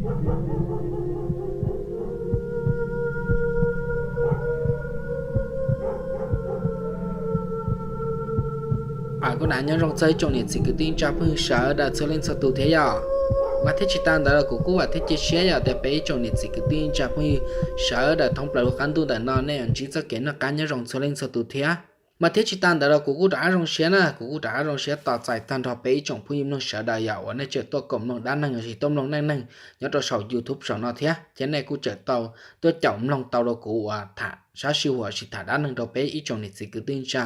Kuv nam nyob zoo txog ib tsoom niam txiv kwv tij neej tsa phooj ywg sawv daws txhua leej txhua tus thiab yom. Mas thiab tsis tas ntawd los kuv kuj vam thiab cia siab yom tias peb ib tsoom niam txiv kwv tij neej tsa phooj ywg sawv daws thoob plaws lub qab ntuj ntawm no nej yuav ntsib txoj kev noj qab nyob zoo txhua leej txhua tus thiab. Mas thiab tsis tas ntawd los kuv kuj rov qab zoo siab na, kuv kuj rov qab zoo siab tos txais tag nrho peb ib tsoom phooj ywg mloog sawv daws yom uas nej tseem tuaj koom mloog dab neeg los sis tuaj mloog neej neeg nyob rau saum YouTube saum no thiab, thiab nej kuj tseem tau tuaj caum mloog tau rau kuv uas tham sab sij huam sis tham dab neeg rau peb ib tsoom niam txiv kwv tij neej tsa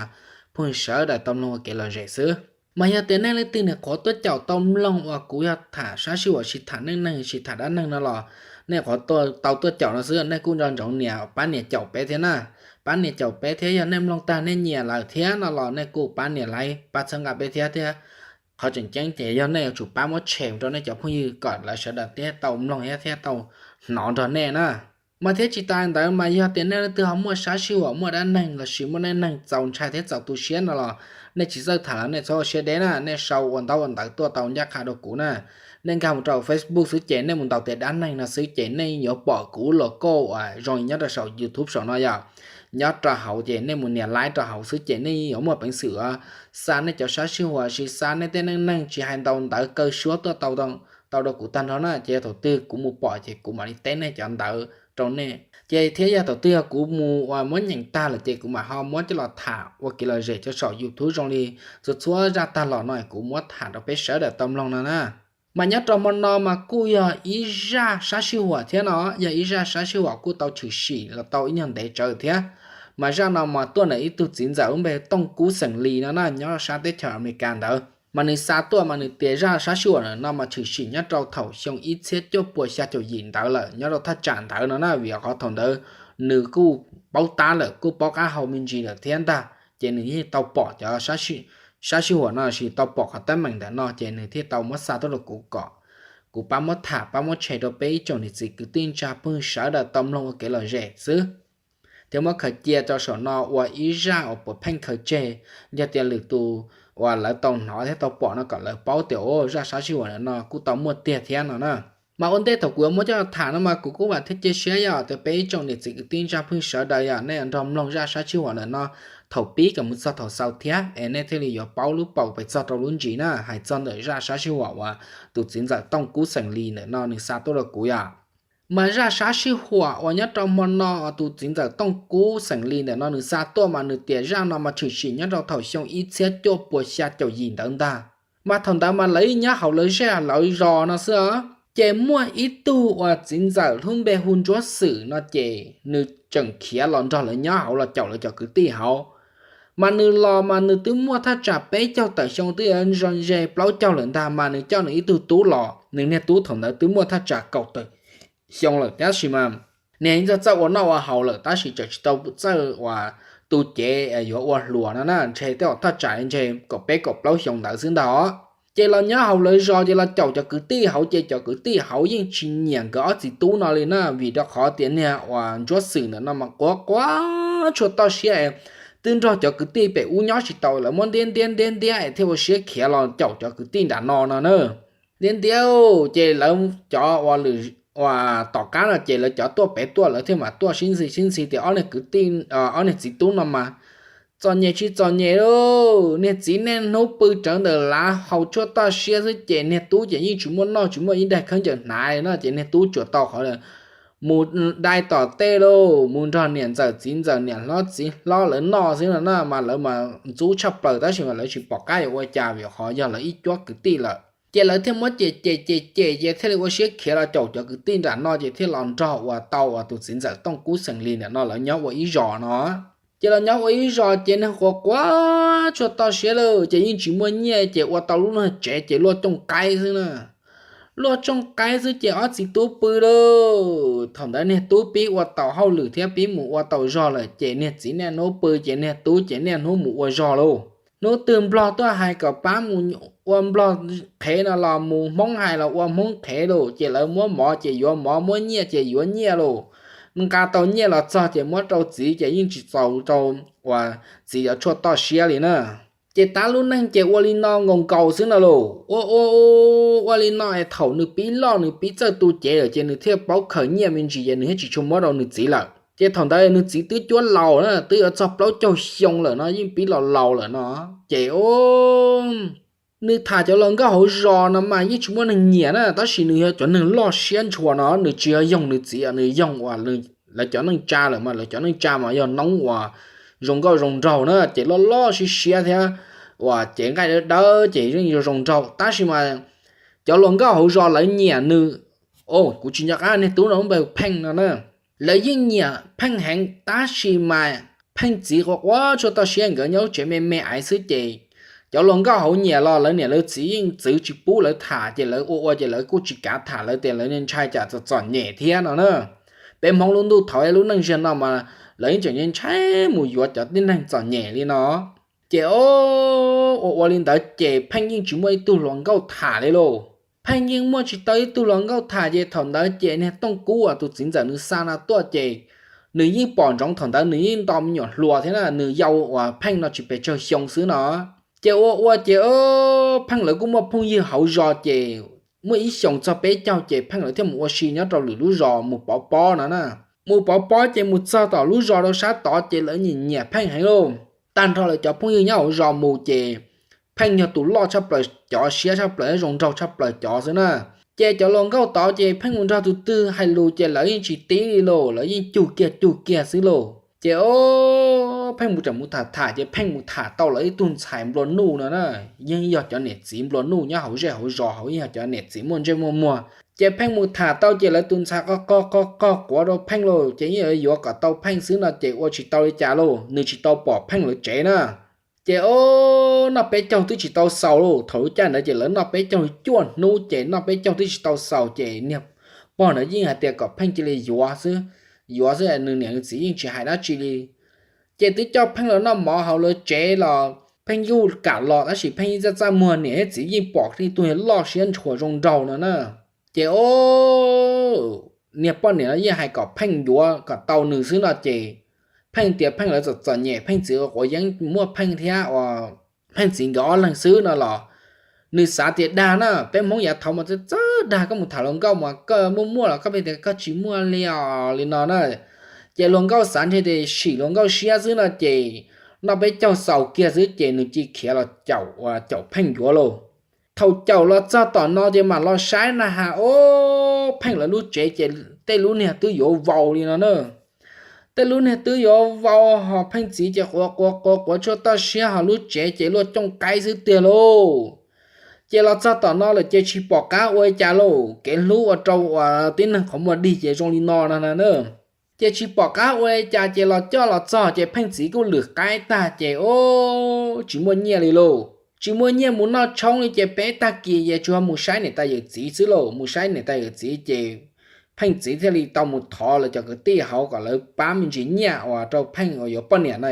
phooj ywg sawv daws tau mloog ua kev lom zem xwb. Mas yog tias nej leej twg niam qhuav tuaj caum tau mloog uas kuv yog tham sab sij huam sis tham neej neeg sis tham dab neeg no los nej qhuav tau tuaj caum no xwb, nej kuj nco ntsoov nias pab nias caum peb thiab na. Pab nias caum peb thiab, yog nej mloog tag nej nyiam lawm thiab no los nej kuj pab nias like pab txhawb nqa peb thiab thiab. Qhov tseem ceeb ces yog nej yuav tsum pab muab share rau nej cov phooj ywg kom lawv sawv daws thiaj tau mloog thiab thiab tau hnov nrog nej na. Mas thiab tsis tas ntawd mas yog tias nej leej twg ho muaj sab sij huam muaj dab neeg los sis muaj neej neeg txaus ntshai thiab txaus tu siab no los nej tsis txawj tham los nej txhob ua siab deb na, nej sau ua ntaub ua ntawv tuaj tau ncaj qha rau kuv na. Nej nkag mus rau Facebook xwb ces nej mus ntaus tias dab neeg no xwb ces nej yuav pom kuv los koj uas zoo nyob rau saum YouTube saum no yom. Nyob rau hauv ces nej mus nias like rau hauv xwb ces nej yuav muaj peev xwm xa nej cov sab sij huam sis xa nej tej neej neeg tsis hais ntaus ntawv kaw suab tuaj tau tau rau kuv tag nrho na, ces yog thaum twg kuv mus pom ces kuv mam li teb nej cov ntawv rau nej. Ces thiab yog thaum twg yog kuv mus uas muab nyeem tag lawm ces kuv mam ho muab coj los tham ua kev lom zem rau saum YouTube zoo li txhua txhua zaj tag los no kuv muab tham rau peb sawv daws tau mloog no na. Mas nyob rau hmo no mas kuj yog ib zaj sab sij huam thiab no, yog ib zaj sab sij huam kuj tau tshwm sim los tau ib nyuag ntev tsawv thiab. Mas zaj no mas tuaj ntawm ib tug txiv ntxawm lub npe Tooj Kub xeem Lis no na, nyob sab teb chaws Amelikas ntawd. Mas nws xa tuaj mas nws tias zaj sab sij huam ntawm no mas tshwm sim nyob rau thaum xyoo ib txhiab cuaj puas xya caum yim ntawd lawm nyob rau thaj tsam ntawd no na, vim qhov thaum ntawd nws kuj paub tab lawm kuj paub qab hau me ntsis lawm thiab ntag, ces nws yeej tau pom cov sab sij huam no sis tau pom qhov teeb meem ntawm no ces nws thiaj tau muab xa tuaj rau kuv kom kuv pab muab tham pab muab share rau peb ib tsoom niam txiv kwv tij neej tsa phooj ywg sawv daws tau mloog ua kev lom zem xwb. Thiab muab khaws cia rau saum no ua ib zaj uas puas pheej khaws tseg, yog tias lwm tus uas lawv tau hnov thiab tau pom no kom lawv paub tias zaj sab sij huam ntawm no kuj tau muaj tiag thiab no na. Mas ua ntej thaum kuv yuav muab coj tham no mas kuv kuj vam thiab cia siab yom tias peb ib tsoom niam txiv kwv tij neej tsa phooj ywg sawv daws yom nej nrog mloog zaj sab sij huam ntawm no thaum pib kom mus txog thaum xaus thiab es nej thiaj li yuav paub lub paus pes txog rau lub ntsis na, hais txog ntawm zaj sab sij huam uas tus txiv ntxawm Tooj Kub xeem Lis ntawm no nws xa tuaj rau kuv yom. Mas zaj sab sij huam uas nyob rau hmo no tus txiv ntxawm Tooj Kub xeem Lis ntawm no nws xa tuaj mas nws tias zaj no mas tshwm sim nyob rau thaum xyoo ib txhiab cuaj puas xya caum yim ntawd ntag. Mas thaum ntawd mas lawv nyob hauv lawv zej lawv zos no xwb os, ces muaj ib tug uas txiv ntxawm lub npe hu Ntsuab Xwm no ces nws tseem khiav los nrog lawv nyob hauv los caum lawv cov kwv tij hauv. Mas nws los mas nws twb muaj thaj tsam peb caug tawm xyoo twb yuav ze plaub caug lawm ntag, mas nws coj nws ib tug tub los, nws niag tub thaum ntawd twb muaj thaj tsam kaum tawm xyoo lawm tab sis mas niag yeej txawj ua noj ua haus lawm tab sis tseem tsis tau txawj uas tu cev yuav ua hluas no na, ntshe tej uas thaj tsam ntshe kaum peb kaum plaub xyoo ntawd xwb ntag os. Ces los nyob hauv lawv zos ces los caum cov kwv tij hauv ces cov kwv tij hauv yeej tsis nyiam nkawd ob txiv tub no li na, vim rau qhov tias niag uas Ntsuab Xwm ntawm no mas quav quav tshuaj toj siab, twb nrog cov kwv tij pem ub nyob tsis tau lawv muab ntiab ntiab ntiab ntiab es thiaj ua siab khiav los caum cov kwv tij nram no no na. Ntiab ntiab ces lawv cov uas lwm uas tom qab no ces lawv cov tuaj pem tuaj lawv thiaj mam tuaj sib ntxhi sib ntxhi tias ob niag kwv tij, ob niag txiv tub no mas txom nyem tsis txom nyem lauj, niag txiv niaj hnub pw rawv ntawm lav haus tshuaj toj siab xwb ces niag tub ces yeej tsis muaj noj tsis muaj ib daig khaub ncaws hnav no ces niag tub tsuas tau qhov mus dai tom tej lauj, mus nrog niam ntxawm txiv ntxawm niam hlob txiv hlob lawv noj xwb no na, mas lawv mas ntxub tshaj plaws tab sis mas lawv tsis pom qab yuav ua cas vim qhov yog lawv ib cuab kwv tij lawm. Ces lawv thiaj muab cem cem cem cem ces thiaj li ua siab khiav los caum cov kwv tij nram no ces thiaj los nrog uas tau uas tus txiv ntxawm Tooj Kub xeem Lis ntawm no lawv nyob ua ib zos no. Ces los nyob ua ib zos ces niag quav quav tshuaj toj siab lawm ces yeej tsis muaj nyiaj ces ua tau lub niag tsev ces luaj cooj qaib xwb na. Luaj cooj qaib xwb ces ob txiv tub pw lauj. Thaum ntawd niag tub pib ua tau hauj lwm thiab pib mus ua tau zog lawm ces niag txiv niaj hnub pw ces niag tub ces niaj hnub mus ua zog lauj. Hnub twg nplog tuaj hais kom pab mus ua nplog qhev no los mus, hmoob hais los ua hmoob qhev lauj. Ces lawv muab mov ces yuav mov, muab nyiaj ces yuav nyiaj lauj. Nqa tau nyiaj los txog ces muab rau txiv ces yeej tsis txaus rau uas txiv cov tshuaj toj siab li na. Ces tab lub neej ces ua li no nkaus nkaus xwb no lauj. Ua ua ua li no es thaum nws pib loj nws pib txawj tu cev lawm ces nws thiaj paub khaws nyiaj me ntsis ces nws thiaj tsis tshua muab rau nws txiv lawm. Ces thaum ntawd nws txiv twb cuab laus na, twb yuav txog plaub caug xyoo lawm no, yeej pib los laus lawm no. Ces nws tham cov hluas nkauj hauv zos no mas yeej tsis muaj neeg nyiam na, tab sis nws yog cov neeg loj siab ntshua no, nws tsis yog yoog nws txiv, nws yoog uas lawv cov neej tsa lawm mas, lawv cov neej tsa mas yog noob uas zoo nkauj zoo nraug na, ces loj loj siab siab thiab uas ces nqaij dawb dawb ces yeej yog zoo nraug, tab sis mas cov hluas nkauj hauv zos lawv nyiam nws. Kuv tsis nco qab niag tub no lub npe Pheej no na. Lawv yeej nyiam Pheej heev tab sis mas Pheej txiv quav quav tshuaj toj siab, nkawd nyob lub tsev me me aiv xwb ces cov hluas nkauj hauv nyiam los lawv niam lawv txiv yeej txwv tsis pub lawv tham, ces lawv ua ua ces lawv kuj tsis kav tham, lawv tias lawv ntshai tsam txom txom nyem thiab no na. Peb Hmoob lub ntuj thaud lub neej ziag no mas lawv yeej tseem ntshai mus yuav cov tib neeg txom nyem li no. Ces ua ua li ntawd ces Pheej yeej tsis muaj ib tug hluas nkauj tham li lauj. Pheej yeej muaj tsis tau ib tug hluas nkauj tham ces thaum ntawd ces niag Tooj Kub uas tus txiv ntxawm nws xa no tuaj ces nws yeej pom ntsoov, thaum ntawd nws yeej nto me nyuam hluas thiab na, nws yau uas Pheej no tsis pes tsawg xyoo xwb no. Ces ua ua ces Pheej lawv kuj muaj phooj ywg hauv zos ces muaj ib xyoos txog peb caug ces Pheej lawv thiaj mus ua si nyob rau lwm lub zos mus pov pob no na. Mus pov pob ces mus txog tom lub zos rau sab tod ces lawv nyiam nyiam Pheej heev lauj. Tag nrho lawv cov phooj ywg nyob hauv zos mus ces Pheej yog tus loj tshaj plaws cov, siab tshaj plaws, zoo nraug tshaj plaws cov xwb na. Ces cov hluas nkauj tod ces Pheej mus nrog tus twg hais lus ces lawv yeej tsis tib li lauj, lawv yeej cug kiag cug kiag xwb lauj. Ces Pheej mus tham tham tham ces Pheej mus tham tau lawv ib tug ntxhais nplua nuj no na, yeej yog cov niam txiv nplua nuj nyob hauv zej hauv zos hauv, yeej yog cov niam txiv muaj ntsej muaj muag. Ces Pheej mus tham tau ces lawv tus ntxhais qog qog qog qog quav rau Pheej lauj, ces yeej yuav kom tau Pheej xwb no ces ua tsis tau li cas lauj, nws tsis tau pom Pheej lawv tsev na. Ces noj peb caug twb tsis tau xaus lauj, thaum lub caij ntawd ces lawv noj peb caug cuaj hnub ces noj peb caug twb tsis tau xaus ces niag pog ntawd yeej hais tias kom Pheej cia li yuav xwb, yuav xwb nws niam nws txiv yeej tsis hais dab tsi li. Ces twb coj Pheej los noj mov hauv lawv tsev los Pheej yuj kam los tab sis Pheej yeej txaj txaj muag, niam thiab txiv yeej pom ib tug loj siab ntshua zoo nraug no na. Ces niag poj niam no yeej hais kom Pheej yuav kom tau nws xwb no ces Pheej tias Pheej lawv txom txom nyem, Pheej txiv quav yeeb muaj Pheej thiab uas Pheej txiv nkawd ob leeg xwb no los nws xav tias dag na, peb Hmoob yav thaud mas txawj dag, koj mus tham hluas nkauj mas koj muaj muaj los koj pheej tias koj tsis muaj li os li no na. Ces hluas nkauj xav ntshe tias sim hluas nkauj siab xwb no ces noj peb caug xaus kiag xwb ces nws cia khiav los caum, caum Pheej yuav lauj. Thaum caum los txog tom no ces mam los saib na has, o, Pheej lawv lub tsev ces tej lub niag twb yuav vau li no na. Tej lub niag twb yuav vau ho Pheej txiv ces quav quav quav quav tshuaj toj siab ho lub tsev ces luaj cooj qaib xwb tiag lauj. Ces los txog tom no lawm ces tsis pom qab ua li cas lauj, kev hlub ua rau uas tib neeg qhov muag dig ces zoo li no no na. Ces tsis pom qab ua li cas ces los coj los txog ces Pheej txiv kuj lwm qaib tag ces o, tsis muaj nyiaj li lauj. Tsis muaj nyiaj mus noj tshoob li ces peb tag kis ces tsuas mus saib niam tais yawm txiv xwb lauj. Mus saib niam tais yawm txiv ces Pheej txiv thiaj li tau mus thov lawv cov kwv tij hauv kom lawv pab me ntsis nyiaj uas rau Pheej uas yuav poj niam no,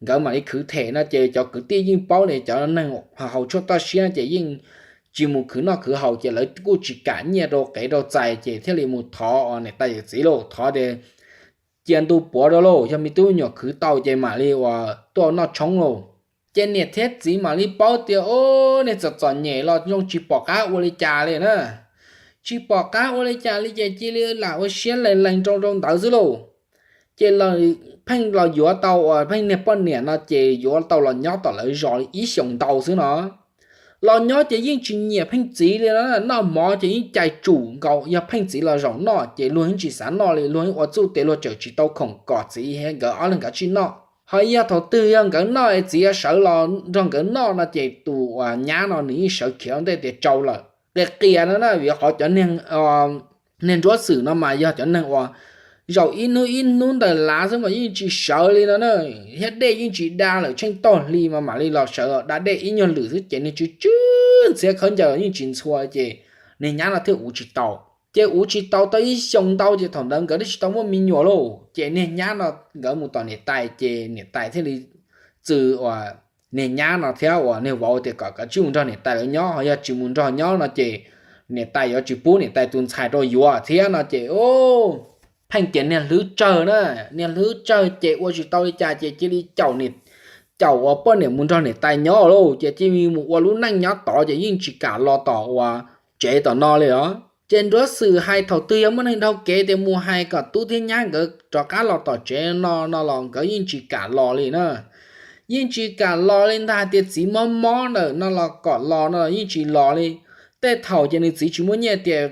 nkawd mam li khwv them no ces cov kwv tij yeej paub li cov neeg haus tshuaj toj siab ces yeej tsis mus khwv noj khwv haus ces lawv kuj tsis kam nyiaj rau qev rau txais ces thiaj li mus thov niam tais yawm txiv lauj, thov tias cia ntu puav rau lauj, yog me tub me nyuam khwv tau ces mam li uas tuaj noj tshoob lauj. Ces niam thiab txiv mam li paub tias o, niag txom txom nyem los zoo tsis pom qab ua li cas li na. Tsis pom qab ua li cas li ces cia li lam ua siab lees lees rau rau ntawd xwb lauj. Ces Pheej los yuav tau uas Pheej niag poj niam no ces yuav tau los nyob tom lawv zos ib xyoos ntau xwb no. Los nyob ces yeej tsis nyiam Pheej txiv li no, noj mov ces yeej cais tsum nkaus, yog Pheej txiv los zaum noj ces luag yeej tsis xav noj li, luag yeej ua txuj tes luag tseem tsis tau khoom kom txiv nkawd ob leeg kav tsij noj. Ho yog thaum twg yog nkawd noj es txiv sawv los nrog nkawd noj no ces tus uas nyab no nws yeej sawv khiav ua ntej tias tsau lawm. Qias qias no na, vim qhov cov niag nruab xwm no mas yog cov neeg uas zaum ib hnub ib hnub ntawm lav xwb mas yeej tsis sawv li no na, thiab dej yeej tsis da lawm, tsheej tog hli mas mam li los sawv, da dej ib nyuag lwm xwb ces niag tsw tsw ntxhiab khaub ncaws yeej tsis ntxhua ces niag nyab no thiaj uv tsis tau. Ces uv tsis tau tau ib xyoos ntau ces thaum ntawd nkawd twb tsis tau muaj me nyuam lauj, ces niag nyab no nkawd mus tom niam tais ces niam tais thiaj li txwm uas niag nyab no thiab uas niag vauv tias kom kav tsij mus nrog niam tais lawv nyob, ho yog tsis mus nrog nyob no ces niam tais yuav tsis pub niam tais tus ntxhais rau yuav thiab no ces Pheej ces niag hlwb tsawg na, niag hlwb tsawg ces ua tsis tau li cas ces cia li caum, caum uas poj niam mus nrog niam tais nyob lauj, ces cia li mus ua lub neej nyob tod ces yeej tsis kam los tom uas tsev tom no li os. Ces Nruab Xwm hais thaum twg yog muaj neeg dhau kev tias mus hais kom tub thiab nyab nkawd rov qab los tom tsev no no los nkawd yeej tsis kam los li na. Yeej tsis kam los li ntag, hais tias txiv mob mob ntawm no los kom los no los yeej tsis los li. Tej thaum ces nws txiv tsis muaj nyiaj tias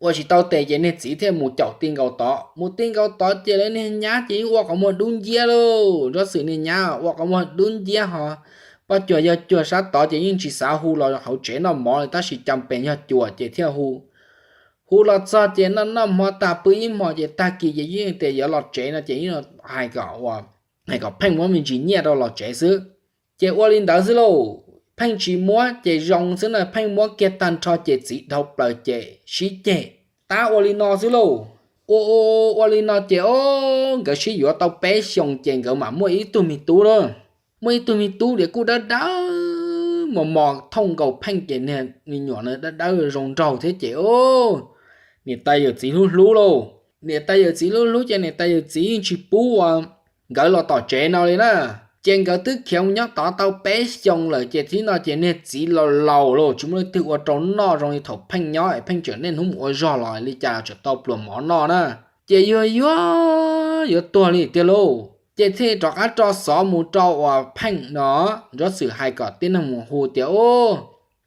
ua tsis tau tes ces niag txiv thiaj mus caum ti nkaus tod, mus ti nkaus tod ces lawv niag nyab ces yeej ua qhov muag dub nciab lauj. Nruab Xwm niag nyab ua qhov muag dub nciab ho, poj cuag yog cuag sab tod ces yeej tsis xav hu los hauv tsev noj mov li, tab sis cas pes yog cuag ces thiaj hu. Hu los txog ces noj noj hmo tas pw ib hmos ces tag kis ces yeej tias yuav los tsev no ces yeej hais kom, hais kom Pheej muab me ntsis nyiaj rau los tsev xwb. Ces ua li ntawd xwb lauj, Pheej tsis muab ces zoo xwb na, Pheej muab kiag tag nrho ces txiv dhau plaws ces sib ceg. Tab ua li no xwb lauj. Ua ua ua li no ces o, nkawd sib yuav tau peb xyoos ces nkawd mam muaj ib tug me tub lauj. Muaj ib tug me tub tias kuj dawb dawb mos mos thooj nkaus Pheej ces niag me nyuam na dawb dawb zoo nraug thiab ces o, niam tais yawm txiv hlub hlub lauj. Niam tais yawm txiv hlub hlub ces niam tais yawm txiv yeej tsis pub ua nkawd los tom tsev no li na. Ces nkawd twb khiav mus nyob tod tau peb xyoos lawm ces thib no ces niag txiv laus laus lauj, tsis muaj leej twg ua rau noj zoo li thaum Pheej nyob es Pheej tseem niaj hnub mus ua zog los li cas los tseem tau pluas mov noj na. Ces yuag yuag yuav tuag li tiag lauj, ces thiaj rov qab tso xov mus rau uas Pheej no, Nruab Xwm hais kom tib neeg mus hu tias u,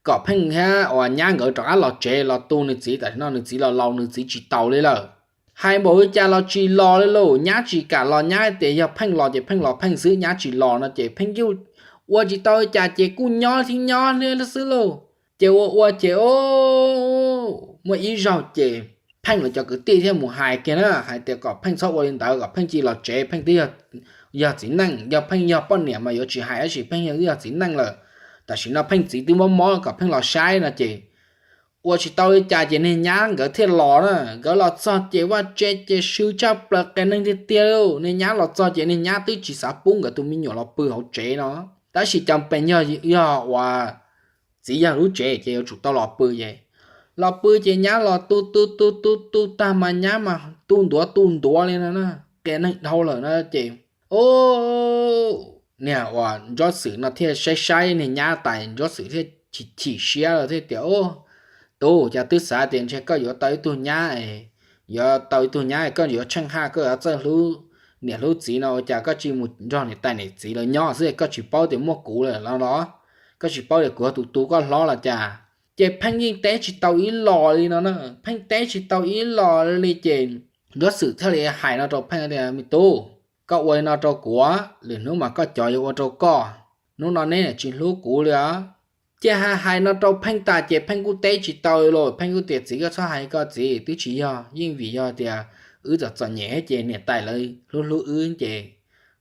kom Pheej thiab uas nyab nkawd rov qab los tsev los tu nws txiv, tam sim no nws txiv los laus nws txiv tsis taus li lawm. Hais npaum li cas los tsis los li lauj, nyab tsis kam los, nyab tias yog Pheej los ces Pheej los Pheej xwb, nyab tsis los no ces Pheej kuj ua tsis tau li cas ces kuj nyob thiab nyob li xwb lauj. Ces ua ua ces o, muaj ib zaug ces Pheej lawv cov kwv tij thiaj mus hais kiag na, hais tias kom Pheej txhob ua li ntawd, kom Pheej cia li los tsev, Pheej twb yog txiv neej, yog Pheej yog poj niam mas yuav tsis hais, tab sis Pheej twb yog txiv neej lawm, tam sim no Pheej txiv twb mob mob kom Pheej los saib no ces ua tsis tau li cas ces niag nyab nkawd thiaj los na. Nkawd los txog ces vaj tse ces sw tshaj plaws qias neeg tiag tiag li. Niag nyab los txog ces niag nyab twb tsis xav pub nkawd tus me nyuam los pw hauv tsev no, tab sis cas pes yog, yog uas txiv yawg lub tsev ces yuav tsum tau los pw ces, los pw ces nyab los tu tu tu tu tu tag mas nyab mas tu ntuav tu ntuav li no na, qias neeg dhau lawm na ces o, niag uas Nruab Xwm no thiaj saib saib niag nyab tas, Nruab Xwm thiaj chim chim siab lawm thiaj tias u, tub, cas twb xav tias ntshe koj yuav tau ib tug nyab, yuav tau ib tug nyab koj yuav tsheej haj, koj yuav txawj hlub niam hlub txiv no ua cas koj tsis mus nrog niam tais niam txiv lawv nyob xwb, koj tsis paub tias muaj kuv lawm los los, koj tsis paub tias kuv yog tus tu koj hlob los cas. Ces Pheej yeej teb tsis tau ib los li no na, Pheej teb tsis tau ib los li ces Nruab Xwm thiaj li hais no rau Pheej tias me tub, koj ua li no rau kuv, lwm hnub mas koj cov yuav ua rau koj, hnub no neb tsis hlub kuv li os. Ces hais hais no rau Pheej tas ces Pheej kuj teb tsis tau li los, Pheej kuj tias txiv koj txhob hais koj txiv, twb tsis yog, yeej vim yog tias wb txom txom nyem ces niam tais lawv hlub hlub wb ces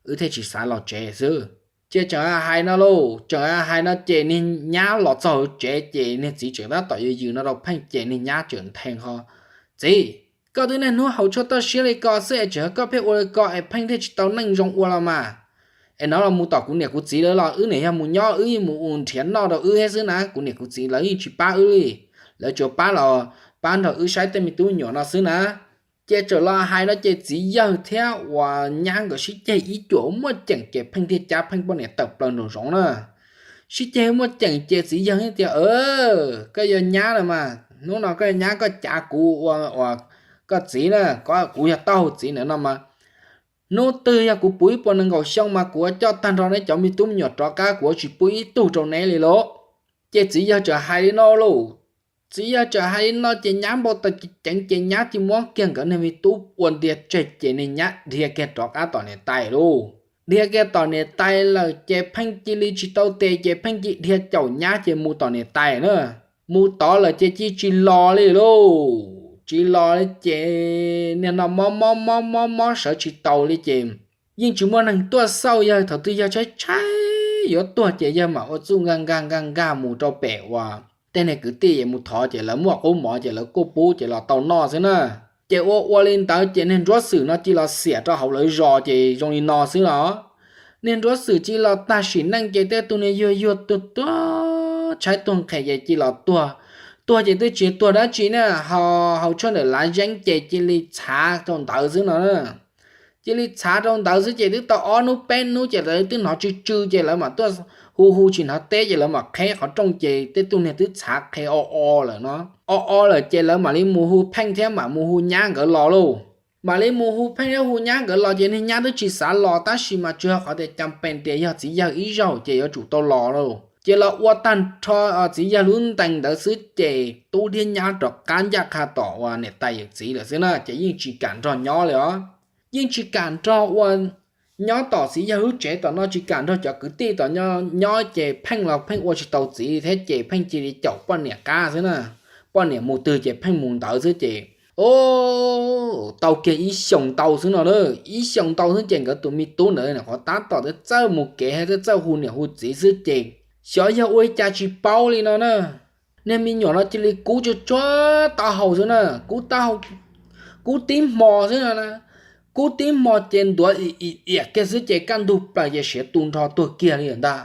wb thiaj tsis xav los tsev xwb. Ces tseem hais no lauj, tseem hais no ces niag nyab los txog hauv tsev ces niag txiv tseem tab tom yws yws no rau Pheej ces niag nyab tseem nthe ho, txiv, koj twb niaj hnub haus tshuaj toj siab li ko xwb es tseem yog koj pheej ua li ko es Pheej thiaj tsis tau neej zoo ua los mas. Es no los mus tom kuv niam kuv txiv lawv los wb niam yog mus nyob wb yeej mus ua nrhiav noj rau wb thiab xwb na, kuv niam kuv txiv lawv yeej tsis pab wb li, lawv tsuas pab los pab nrog wb saib tej me tub me nyuam no xwb na. Ces tseem los hais no ces txiv yawg thiab uas nyab nkawd sib ceg ib cuam muaj ceem ces Pheej thiaj cab Pheej poj niam tawm plaws nraum zoov na. Sib ceg muaj ceem ces txiv yawg tias, koj yog nyab lawm mas, hnub no koj yog nyab koj cav kuv ua uas koj txiv na, kuv yog taub hau txiv ntawm no mas, hnub twg yog kuv puv ib puas nees nkaum xyoo mas kuv yuav coj tag nrho neb cov me tub me nyuam rov qab, kuv yuav tsis pub ib tug rau neb li lauj. Ces txiv yawg txawm hais li no lauj. Txiv yawg txawm hais li no ces nyab npau taws ceev ces nyab cia muab kiag nkawd niag me tub ua ntiag tseg ces niag nyab dhia kiag rov qab tom niam tais lauj. Dhia kiag tom niam tais lawm ces Pheej cia li tsis tau tes ces Pheej cia li dhia caum nyab ces mus tom niam tais na. Mus tod lawm ces cia li tsis los li lauj, tsis los li ces niag no mob mob mob mob mob sawv tsis taus li ces yeej tsis muaj neeg tuaj xauj, yog thaum twg yog tshaib tshaib yuav tuag ces yawg mam ua txuj nkag nkag nkag nkag mus rau pem uas tej niag kwv tij es mus thov ces lawv muaj qub mov ces lawv kuj pub ces los tau noj xwb na. Ces ua ua li ntawd ces niag Nruab Xwm no cia li los xiam rau hauv lawv zos ces zoo li no xwb los. Niag Nruab Xwm cia li los tag sim neej ces tej tug niag yuag yuag tuag tuag tshaib tuag nqhis ces cia li los tuag. Tuag ces twb tsis tuag dab tsi na, ho haus tshuaj ntawm lav zeeb ces cia li txhav rau ntawd xwb no na. Cia li txhav rau ntawd xwb ces twb tau ob hnub peb hnub ces lawv twb hnov tsw tsw ces lawv mam tuaj hu hu tsis hnov teb ces lawv mam qheb qhov rooj ces tej tug niag twb txhav qhe o o lawm no. O o lawm ces lawv mam li mus hu Pheej thiab mam mus hu nyab nkawd los lauj. Mam li mus hu Pheej thiab hu nyab nkawd los ces niag nyab twb tsis xav los tab sis mas tsuas yog qhov tias cas pes tias yog txiv yawg ib zaug ces yuav tsum tau los lauj. Ces los ua tag nrho txiv yawg lub ntees ntawd xwb ces tub thiab nyab rov qab ncaj qha tom uas niam tais yawm txiv lawm xwb na ces yeej tsis kam nrog nyob li os. Yeej tsis kam nrog ua nyob tom txiv yawg lub tsev tom no tsis kam nrog cov kwv tij tom nyob ces Pheej los Pheej ua tsis tau txiv thiab ces Pheej cia li caum poj niam qab xwb na. Poj niam mus twg ces Pheej mus ntawd xwb ces o tau kiag ib xyoos ntau xwb no na. Ib xyoos ntau xwb ces nkawd tus me tub ntawd qhov tab tom twb txawj mus kev thiab twb txawj hu niam hu txiv xwb ces xyov yog ua li cas tsis paub li no na. Niag me nyuam no cia li kub tsuag tsuag taub hau xwb na. Kub taub hau, kub tib hmo xwb no na. Kub tib hmo ces ntuav im im iam kiag xwb ces kaj ntug plaws ces siav tu nrho tuag kiag li lawm ntag.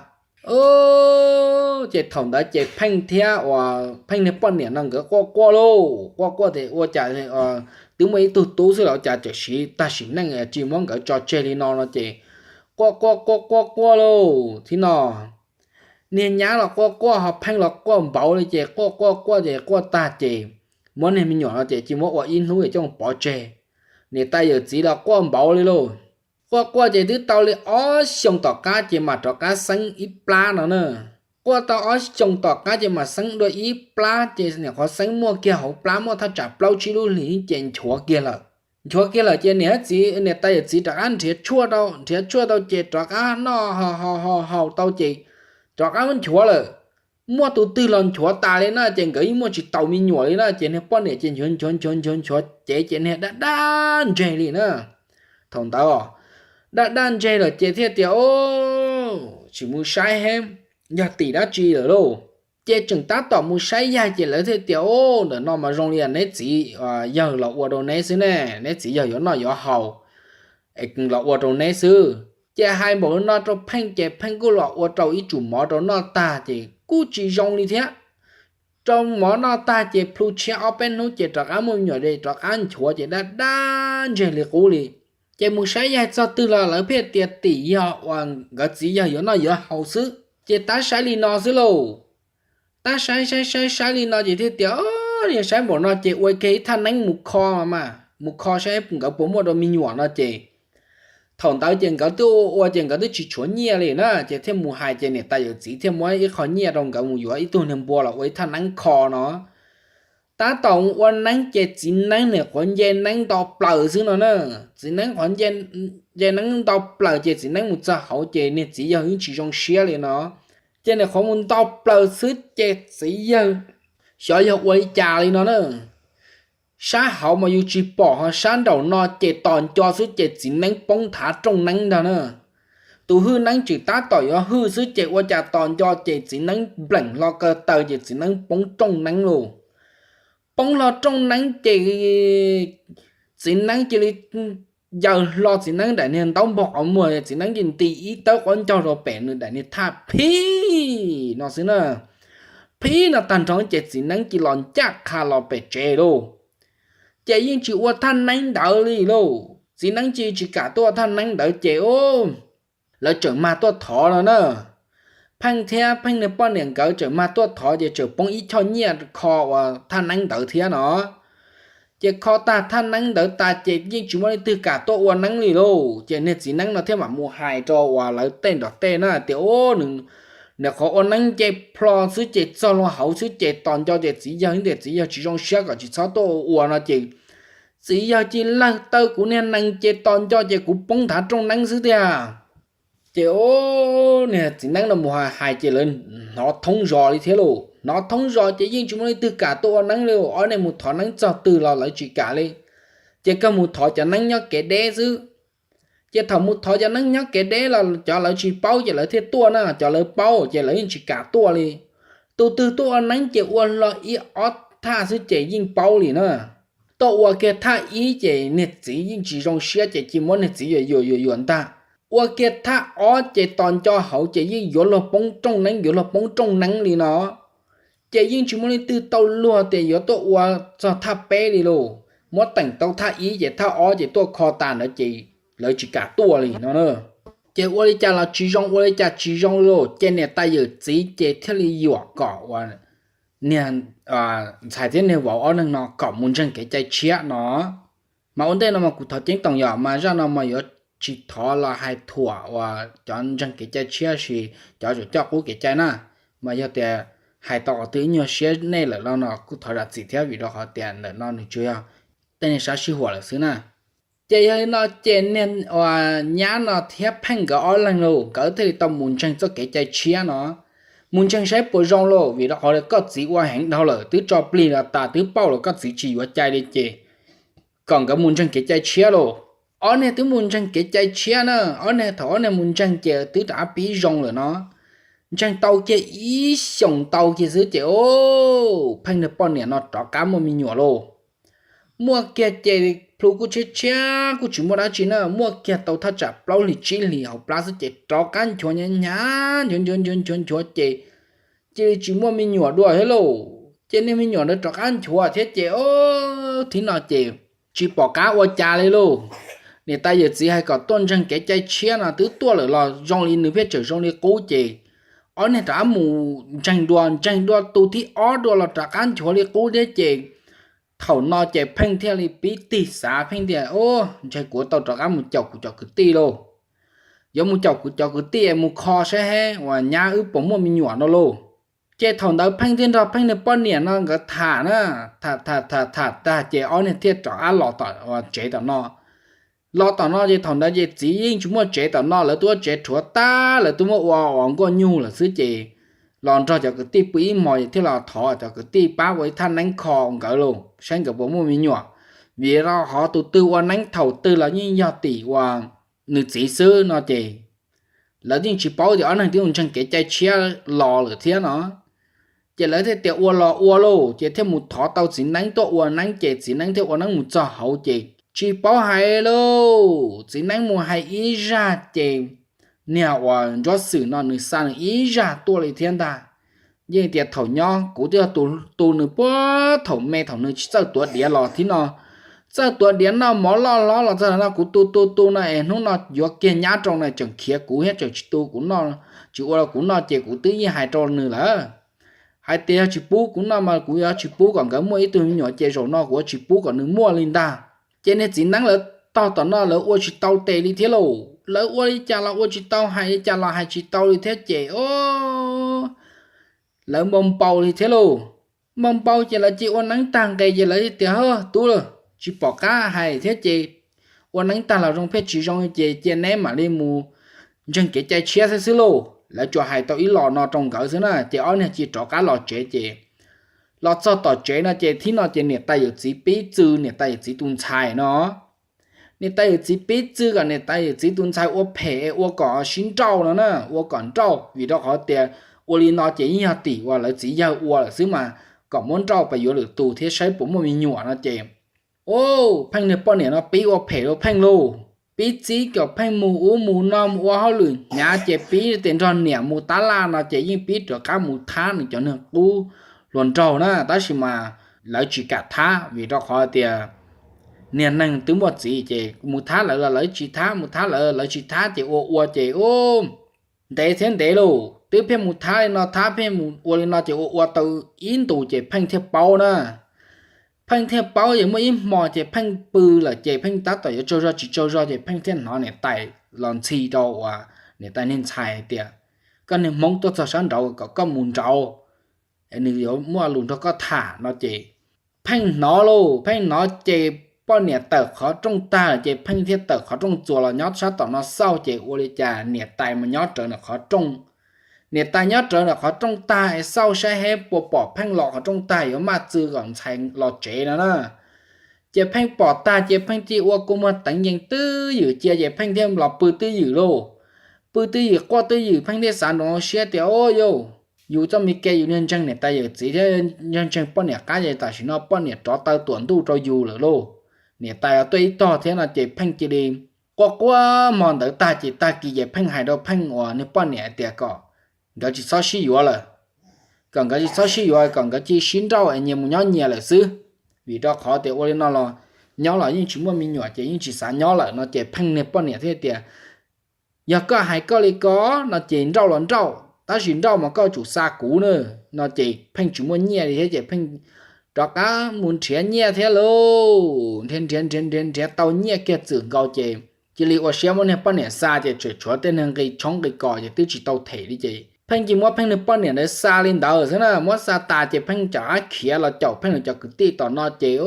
Ces thaum ntawd ces Pheej thiab uas Pheej niag poj niam no nkawd quaj quaj lauj, quaj quaj tias ua cas twb muaj ib tug tub xwb los cas txawm siv tag sim neej tsis muab nkawd tso tseg li no no ces quaj quaj quaj quaj quaj lauj. Thaum no niag nyab los quaj quaj ho Pheej los quaj npaum li ces quaj quaj quaj ces quaj tag ces muab niag me nyuam no ces cia muab ua ib hnub es coj pov tseg. Niam tais yawm txiv los quaj npaum li lauj. Quaj quaj ces twb tau li ob xyoos tom qab ces mam rov qab xeeb ib plab no na. Quaj tau ob xyoos tom qab ces mam xeeb dua ib plab ces nim qhuav xeeb muaj kiag hauv plab muaj thaj tsam plaub tsib lub hlis ces nchuav kiag lawm. Nchuav kiag lawm ces niam txiv, niam tais yawm txiv rov qab nrhiav tshuaj rau, nrhiav tshuaj tau ces rov qab noj haus haus haus tau ces rov qab nchuav lawm. Muaj tus twg los nchuav tas li na ces nkawd yeej muaj tsis taus me nyuam li na ces niag poj niam ces nchuav nchuav nchuav nchuav nchuav cev ces niag daj daj ntseg li na. Thaum ntawd daj daj ntseg lawm ces thiaj tias o, tsis mus saib heb, yog tim dab tsi lawm lauj. Ces tseem tab tom mus saib yaig ces lawv thiaj tias o, ntawm no mas zoo li neb txiv yawg los ua rau neb xwb ne, neb txiv yawg yuav noj yuav haus es los ua rau neb xwb. Ces hais npaum no rau Pheej ces Pheej kuj los ua rau ib tsum mov rau noj tag ces kuj tsis zoo li thiab. Rau mov noj tag ces plhu tshiab ob peb hnub ces rov qab muaj me nyuam rov qab nchuav ces daj daj ntseg li qub li. Ces mus saib yaig txog twg los lawv pheej tias tim yog uas nkawd txiv yawg yuav noj yuav haus xwb ces tab saib li no xwb lauj. Tab saib saib saib saib li no ces thiaj tias yog saib npaum no ces ua kiag ib thaj neeb mus kho mas, mus kho saib nkawd puas muaj rau me nyuam no ces thaum ntawd ces nkawd twb ua ua ces nkawd twb tsis tshuav nyiaj li na ces thiaj mus hais ces niam tais yawm txiv thiaj muab ib qho nyiaj rau nkawd mus yuav ib tug niag npua los ua ib thaj neeb kho no. Tab tom ua neeb ces txiv neeb nim qhuav nce neeb nto plaws xwb no na. Txiv neeb qhuav nce neeb nto plaws ces txiv neeb mus txog hauv ces niag txiv yawg yeej tsis zoo siab li no. Ces nim qhuav mus nto plaws xwb ces txiv yawg xyov yog ua li cas li no na. Sab hauv mas yus tsis pom ho sab nraum no ces tos nco xwb ces txiv neeb poob nthav rooj neeb ntag na. Tus hwj neeb tseem tab tom yuav hwj xwb ces ua cas tos nco ces txiv neeb npleem hlo kaw taw ces txiv neeb poob rooj neeb lauj. Poob hlo rooj neeb ces txiv neeb cia li yaws hlo txiv neeb daim niag ntaub npog qhov muag, txiv neeb cia nti ib tawb quav ncaug rau pem nws daim niag thaj phib no xwb na. Phib no tag nrho ces txiv neeb cia los ncaj qha los pem tsev lauj. Ces yeej tsis ua thaj neeb ntawd li lauj. Txiv neeb cia tsis kam tuaj ua thaj neeb ntawd ces lawv tseem mag tuaj thov no na. Pheej thiab Pheej niag poj niam nkawd tseem mag tuaj thov ces tseem poob ib choj nyiaj kho ua thaj neeb ntawd thiab no. Ces kho tag thaj neeb ntawd tas ces yeej tsis muaj leej twg kam tuaj ua neeb li lauj. Ces niag txiv neeb no thiaj mam mus hais rau uas lawv tej nram tej na tias, Ub, nws qhov ua neeb nce plho xwb ces txog luag hauv xwb ces tos nco ces txiv yawg, txiv yawg tsis zoo siab kom tsis txhob tuaj ua no ces txiv yawg cia lawg taw kuv niag nees ces tos nco ces kuv poob nthav rooj neeb xwb tiag. Ces niag txiv neeb no mus hais ces lawv hnov thoob zos li thiab lauj. Hnov thoob zos ces yeej tsis muaj leej twg kam tuaj ua neeb li, ob neeg mus thov neeb txog twg los lawv tsis kam li. Ces kawg mus thov cov neeb nyob kev deb xwb. Ces thaum mus thov cov neeb nyob kev deb los cov lawv tsis paub ces lawv thiaj tuaj na, cov lawv paub ces lawv yeej tsis kam tuaj li. Tus twg tuaj ua neeb ces ua hlo ib ob thaj xwb ces yeej paub li na. Tuaj ua kiag thaj ib ces niag txiv yeej tsis zoo siab ces cia muab niag txiv yuam yuam yuam yuam ntag. Ua kiag thaj ob ces tos nco hauv ces yeej yuav luag poob rooj neeb yuav luag poob rooj neeb li no. Ces yeej tsis muaj leej twg tau luag tias yuav tuaj ua txog thaj peb li lauj. Muab teem tau thaj ib ces thaj ob ces tuaj kho tas ntawd ces lawv tsis kam tuaj li no na. Ces ua li cas los tsis zoo, ua li cas tsis zoo li, ces niam tais yawm txiv ces thiaj li yuam kom uas niag ntxhais thiab niag vauv ob neeg no kom mus ntseeg kev cai tshiab no. Mas ua ntej no mas kuv thov ceeb toom yom, mas zaj no mas yuav tsis thov los hais thuam uas cov ntseeg kev cai tshiab, sis cov tseem coj qub kev cai na. Mas yog tias hais tau qhov twg ib nyuag siab nej lawm no no kuj thov zam txim thiab, vim rau qhov tias ntawm no nws tsuas yog tej neeg sab sij huam lawm xwb na. Ces yog li no ces niag uas nyab no thiab Pheej nkawd ob leeg lauj, nkawd thiaj li tau mus ntseeg txoj kev cai tshiab no. Mus ntseeg saib puas zoo lauj, vim rau qhov koj txiv ua heev dhau lawm, twb tso plig los tas, twb pauj los koj txiv tsis yuav cai li ces kom nkawd mus ntseeg kev cai tshiab lauj. Ob niag twb mus ntseeg kev cai tshiab na, ob niag thaum ob niag mus ntseeg ces twb rov qab pib zoo lawm no. Ntseeg tau kiag ib xyoos tau kiag xwb ces o, Pheej niag poj niam no rov qab muaj me nyuam lauj. Muaj kiag ces plhu kuj tshiab tshiab kuj tsis muaj dab tsi na, muaj kiag tau thaj tsam plaub hlis tsib hlis hauv plab xwb ces rov qab nchuav hnyav hnyav nchuav nchuav nchuav nchuav ces cia li tsis muaj me nyuam dua thiab lauj. Ces niag me nyuam ntawd rov qab nchuav thiab ces o, thib no ces tsis pom qab ua cas li lauj. Niam tais yawm txiv hais kom tuaj ntseeg kev cai tshiab no twb tuaj lawm los zoo li nws pheej tseem zoo li qub ces ob niag rov qab mus ntseeg dua, ntseeg dua tus thib ob dua los rov qab nchuav li qub thiab ces thaum no ces Pheej thiaj li pib tig xav, Pheej tias o, ntshe kuv tau rov qab mus caum kuv cov kwv tij lauj. Yuav mus caum kuv cov kwv tij es mus kho saib heb uas nyab wb puas muaj me nyuam no lauj. Ces thaum ntawd Pheej thiaj nrog Pheej niag poj niam no nkawd tham na, tham tham tham tham tag ces ob niag thiaj rov qab los tom tsev tom no. Los tom no ces thaum ntawd ces txiv yeej tsis muaj tsev tom no, lawv twb ua tsev rhuav tag, lawv twb muab ua uas nkuaj nyuj lawm xwb ces los nrog cov kwv tij pw ib hmos es thiaj los thov cov kwv tij pab ua ib thaj neeb kho nkawd lauj, saib nkawd puas muaj me nyuam. Vim rau qhov tus twg ua neeb thaum twg los yeej yog tim uas nws txiv xwb no ces lawv yeej tsis paub tias ob neeg twb mus ntseeg kev cai tshiab los lawm thiab no. Ces lawv thiaj tias ua los ua lauj, ces thiaj mus thov tau txiv neeb tuaj ua neeb ces txiv neeb thiaj ua neeb mus txog hauv ces tsis paub hais lauj, txiv neeb mus hais ib zaj ces niag uas Ntsuab Xwm no nws xa nws ib zaj tuaj li thiab ntag. Yeej tias thaum nyob kuv twb yog tus tu nws puag thaum me, thaum nws tsis txawj tuav diav los thib no, txawj tuav diav noj mov loj hlob los txog no kuv tu tu tu no es hnub no yuav kiag nyab rau na tseem khiav kuv thiab tseem tsis tu kuv noj, tsis ua rau kuv noj ces kuv twb yeej hais rau nws lawm, hais tias yog tsis pub kuv noj mas kuv yuav tsis pub kom nkawd muaj ib tug me nyuam ces zaum no kuv yuav tsis pub kom nws muaj li ntag. Ces niag txiv neeb lawv tog tom no lawv ua tsis tau tes li thiab lauj, lawv ua li cas los ua tsis tau, hais li cas los hais tsis tau li thiab ces o, lawv npau npau li thiab lauj. Npau npau ces lawv cia ua neeb tag nqe ces lawv tias, Hawb, tub lauj, tsis pom qab hais thiab ces ua neeb tag los zoo pheej tsis zoo ces cia neb mam li mus ntseeg kev cai tshiab xwb xwb lauj. Lawv tsuas hais tau ib los no rau nkawd xwb na ces ob niag cia rov qab los tsev ces los txog tom tsev no ces thib no ces niam tais yawm txiv pib txw niam tais yawm txiv tus ntxhais no. Niam tais yawm txiv pib txw kom niam tais yawm txiv tus ntxhais ua phem es ua kom sib nrauj no na, ua kom nrauj vim rau qhov tias ua li no ces yeej yog tim uas lawv txiv yawg ua lawm xwb mas, kom muab nrauj pas yuav lwm tus thiab saib puas muaj me nyuam no ces, o, Pheej niag poj niam no pib ua phem rau Pheej lauj. Pib txib kom Pheej mus ub mus no mus ua hauj lwm hnyav ces pib tias nrog niam mus tab laj no ces yeej pib rov qab mus thab nws cov niag qub hluas nraug na, tab sis mas lawv tsis kam thab vim rau qhov tias niag neeg twb muaj txiv ces mus thab lawv los lawv tsis thab, mus thab lawv lawv tsis thab ces ua ua ces u, ntev thiab ntev lauj, twb pheej mus thab li no thab pheej mus ua li no ces ua ua tau ib ntus ces Pheej thiaj paub na. Pheej thiaj paub ces muaj ib hmo ces Pheej pw lawm ces Pheej tab tom yuav tsaug zog tsis tsaug zog ces Pheej thiaj hnov niam tais los ntxhi rau uas niam tais niag ntxhais hais tias, Koj niag hmoob tuaj txog sab nraud kom koj mus nraud, nws yuav muaj lus nrog koj tham no ces Pheej hnov lauj, Pheej hnov ces poj niam tawm qhov rooj tag ces Pheej thiaj tawm qhov rooj txuas los nyob sab tom no xauj ces ua li cas niam tais mas nyob rawv ntawm qhov rooj. Niam tais nyob rawv ntawm qhov rooj tag es xauj saib heb puas pom Pheej los qhov rooj tag yuav maj txw kom ntxhais los tsev no na. Ces Pheej pom tag ces Pheej cia ua kua muag teev yees twj ywm cia ces Pheej thiaj los pw twj ywm lauj. Pw twj ywm quaj twj ywm Pheej thiaj xav nroo siab tias, O yau, yus txoj me kev yus niag ntseeg niam tais yawm txiv thiab ntseeg poj niam qab ces tam sim no poj niam rov taw tuam ntuj rau yus lawm lauj. Niam tais tuaj ib tog thiab no ces Pheej cia li quaj quaj hmo ntawd tag ces tag kis ces Pheej hais rau Pheej uas niag poj niam tias kom nkawd tsis txhob sib yuav lawm, kom nkawd tsis txhob sib yuav, kom nkawd cia li sib nrauj es nyias mus nyob nyias lawm xwb. Vim rau qhov tias ua li no los nyob los yeej tsis muaj me nyuam ces yeej tsis xav nyob lawm no ces Pheej niag poj niam thiaj tias, yog koj hais koj li ko no ces nrauj los nrauj, tab sis nrauj mas koj tsum xa kuv na. No ces Pheej tsis muaj nyiaj li thiab ces Pheej rov qab mus nrhiav nyiaj thiab lauj. Nrhiav nrhiav nrhiav nrhiav nrhiav tau nyiaj kiag txwm nkaus ces cia li ua siab muab niag poj niam xa ces tseem tshuav tej niag nqi tshoob nqi kos ces twb tsis tau them li ces Pheej cia li muab Pheej niag poj niam ntawd xa li ntawd xwb na. Muab xa tas ces Pheej rov qab khiav los caum Pheej lawv cov kwv tij tom no ces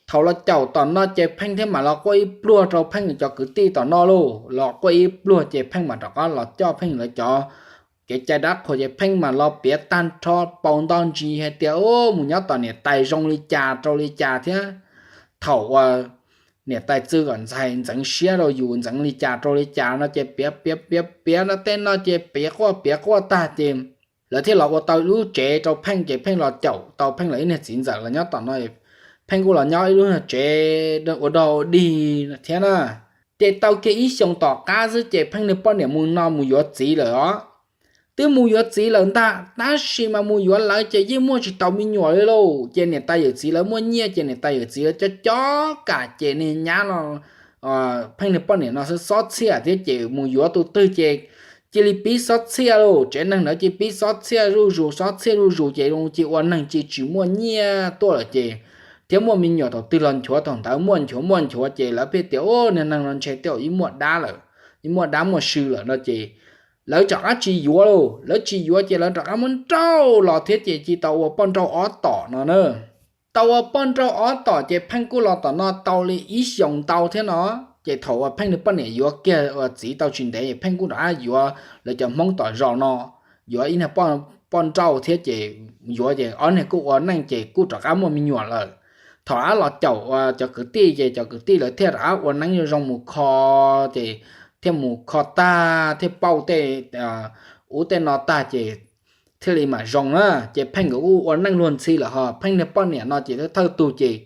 thaum los caum tom no ces Pheej thiaj mam los quaj ib pluag rau Pheej lawv cov kwv tij tom no lauj. Los quaj ib pluag ces Pheej mam rov qab los coj Pheej lawv cov kev cai dab qhuas ces Pheej mam los piav tag nrho paus nto ntsis hais tias, mus nyob tom niam tais zoo li cas rau li cas thiab thaum uas niam tais txwv kom ntxhais ntxeev siab rau yus ntxeev li cas rau li cas no ces piav piav piav piav no tej no ces piav quaj piav quaj tag ces lawv thiaj los ua tau lub tsev rau Pheej ces Pheej los caum tau Pheej lawv ib niag txiv ntxawm los nyob tom no. Pheej kuj los nyob ib lub niag tsev ua dog ua dig thiab na. Ces tau kiag ib xyoos tom qab xwb ces Pheej niag poj niam mus no mus yuav txiv lawm os. Twb mus yuav txiv lawm ntag tab sis mas mus yuav lawv ces yeej muaj tsis tau me nyuam li lauj. Ces niam tais yawm txiv lawv muaj nyiaj ces niam tais yawm txiv lawv cob cob kam ces niag nyab no, Pheej niag poj niam no xob txhiaj thiab ces mus yuav tus twg ces cia li pib xob txhiaj lauj. Tsev neeg ntawd cia li pib xob txhiaj zuj zus xob txhiaj zuj zus ces zoo cia ua neeg cia li tsis muaj nyiaj tuaj lawm ces thiab muaj me nyuam thaum twg los nchuav thaum ntawd muaj nchuav muaj nchuav ces lawv pheej tias, niag neeg no ntshe tej zaum ib muaj dab lawm, ib muaj dab muaj sw lawm no ces lawv rov qab tsis yuav lauj. Lawv tsis yuav ces lawv rov qab muab nrauj los thiab ces cia li tau ua poj nrauj ob tom no na. Tau ua poj nrauj ob tom ces Pheej kuj los tom no tau li ib xyoos ntau thiab no. Ces thaum uas Pheej niag poj niam yuav kiag uas txiv tau tsis ntev es Pheej kuj rov qab yuav lawv cov Hmoob tom zos no, yuav ib niag poj nrauj thiab ces yuav ces ob niag kuj ua neej ces kuj rov qab muaj me nyuam lawm. Thaum rov qab los caum cov kwv tij ces cov kwv tij lawv thiaj rov qab ua neeb zoo zoo mus kho, ces thiaj mus kho tag thiaj pauj tej ub tej no tag ces thiaj li mam zoo na. Ces Pheej nkawd kuj ua neej luag ntxhi lawm ho Pheej niag poj niam no ces thawj tug ces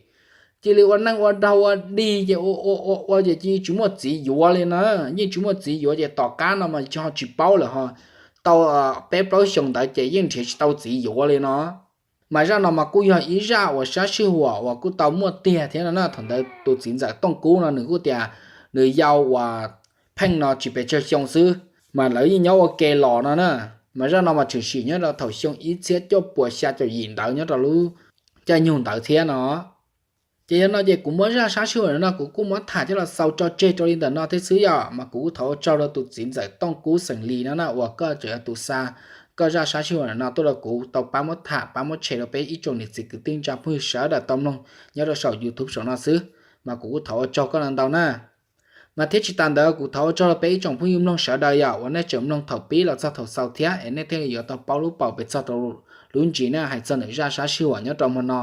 cia li ua neej ua dog ua dig ces ua ua ua ua ces cia li tsis muaj txiv yuav li na. Yeej tsis muaj txiv yuav ces tom qab no mas ho tsis paub lawm ho tau peb plaub xyoos ntawd ces yeej nrhiav tsis tau txiv yuav li no. Mas zaj no mas kuj yog ib zaj uas sab sij huam uas kuj tau muaj tiag thiab no na. Thaum ntawd tus txiv ntxawm Tooj Kub no nws kuj tias nws yau uas Pheej no tsis pes tsawg xyoo xwb mas lawv yeej nyob ua ke los no na. Mas zaj no mas tshwm sim nyob rau thaum xyoo ib txhiab cuaj puas xya caum yim ntawd nyob rau lub caij nyoog ntawd thiab no. Ces yog no ces kuv muab zaj sab sij huam no kuv kuj muab tham coj los xaus tso tseg rau li ntawm no thiab xwb yom. Mas kuv kuj thov ua tsaug rau tus txiv ntxawm Tooj Kub xeem Lis no na uas koj tseem yog tus xa koj zaj sab sij huam no tuaj rau kuv tau pab muab tham pab muab tshem rau peb ib tsoom niam txiv kwv tij neej tsa phooj ywg sawv daws tau mloog nyob rau saum YouTube saum no xwb. Mas kuv kuj thov ua tsaug koj ntau na. Mas thiab tsis tas ntawd kuv thov ua tsaug rau peb ib tsoom phooj ywg mloog sawv daws yom uas nej tseem mloog thaum pib los txog thaum xaus thiab es nej thiaj li yuav tau paub lub paus pes txog rau lub ntsis na hais txog ntawm zaj sab sij huam nyob rau hmo no.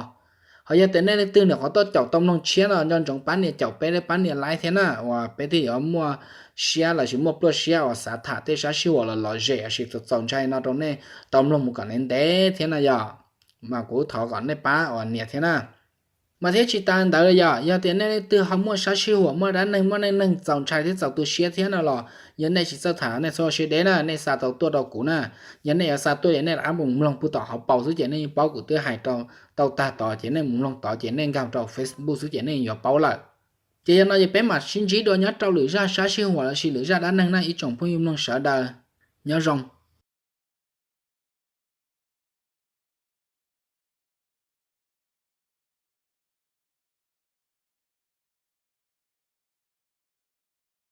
Ho yog tias nej leej twg nyuam qhuav tuaj caum tau mloog tshiab no nco ntsoov pab nias caum peb pab nias like thiab na uas peb thiaj yuav muaj siab lossis muaj pluaj siab uas xav tham tej sab sij huam los lom zem lossis txaus txaus ntshai no rau nej tau mloog mus kom ntev ntev thiab no yom. Mas kuv thov kom nej pab uas nias thiab na. Mas thiab tsis tas ntawd yom, yog tias nej leej twg ho muaj sab sij huam muaj dab neeg muaj neej neeg txaus ntshai thiab txaus tu siab thiab no los yog nej tsis txawj tham nej txhob ua siab deb na, nej xa tau tuaj rau kuv na. Yog nej yuav xa tuaj ces nej rov qab mus mloog puag tom hauv paus xwb ces nej yeej paub, kuv twb hais rau tau tag tod ces nej mus mloog tod ces nej nkag rau Facebook xwb ces nej yuav paub lawm. Ces yog no ces peb mam sib ntsib dua nyob rau lwm zaj sab sij huam lossis lwm zaj dab neeg na ib tsoom phooj ywg mloog sawv daws. Nyob zoo.